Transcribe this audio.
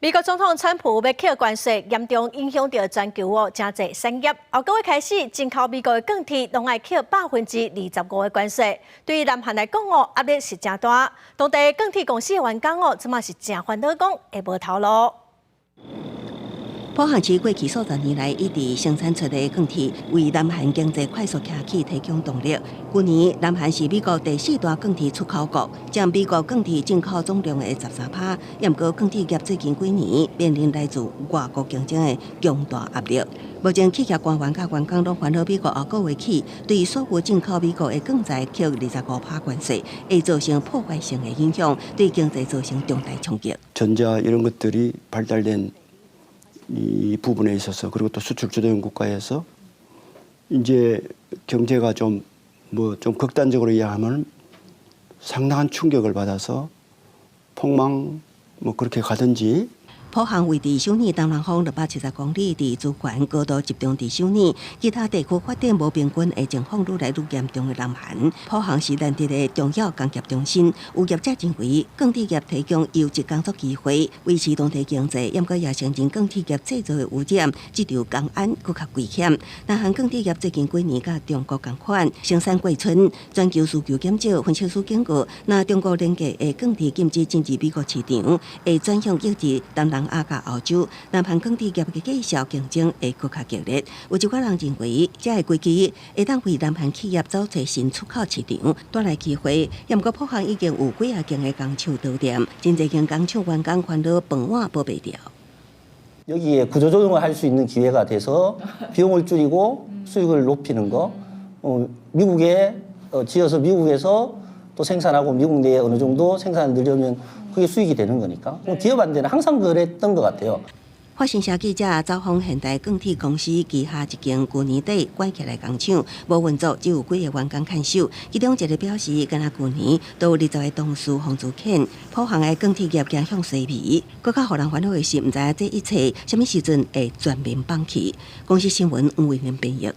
美國總統川普欲課關稅，嚴重影響著全球哦，誠濟產業。後個月開始，進口美國的鋼鐵攏愛課25%的關稅。對於南韓來講哦，壓力是誠大。當地鋼鐵公司的員工哦，這馬是誠煩惱，講會無頭路。浦項市過去數十年來一直生產出的鋼鐵，為南韓經濟快速起起提供動力。去年，南韓是美國第四大鋼鐵出口國，佔美國鋼鐵進口總量的13趴。毋過鋼鐵業最近幾年面臨來自外國競爭的強大壓力。目前企業官員佮員工攏煩惱美國後個月起對所有進口美國的鋼材課25趴關稅，會造成破壞性的影響，對經濟造成重大衝擊。 전자 이런 것들이 발달된 이 부분에 있어서 그리고 또 수출 주도형 국가에서 이제 경제가 좀 뭐 좀 극단적으로 이야기하면 상당한 충격을 받아서 폭망 뭐 그렇게 가든지. 浦項位佇首爾東南方670公里，佇資源高度集中佇首爾，其他地區發展無平均的情況愈來愈嚴重的南韓，浦項是難得的重要工業中心。有業者認為，鋼鐵業提供優質工作機會，維持當地經濟，毋過也承認鋼鐵業製造的污染，這場工安閣較危險。南韓鋼鐵業最近幾年佮中國仝款，生產過剩，全球需求減少。分析師警告，若中國廉價的鋼鐵禁止進入美國市場，會轉向抑制東南亞佮歐洲，南韓鋼鐵業的價數競爭會閣較激烈。有一寡人認為，這个危機會當為南韓企業找揣新出口市場帶來機會。毋過浦項已經有幾仔間的工廠倒店，真濟間工廠員工煩惱飯碗保袂牢。 여기에 구조조정을 할 수 있는 기회가 돼서 비용을 줄이고 수익을 높이는 거, 미국에 지어서 미국에서 또 생산하고 미국 내에 어느 정도 생산을 늘려면 그게 수익이 되는 거니까. 기업한테는 항상 그랬던 것 같아요. 法新社記者走訪現代鋼鐵公司旗下一間舊年底關起來工廠，無運作，只有幾個員工看守。其中一個表示，敢若舊年都有20個同事予資遣。浦項的鋼鐵業走向衰微，閣較予人煩惱的是，毋知影這一切啥物時陣會全面放棄。公視新聞吳偉玲編譯。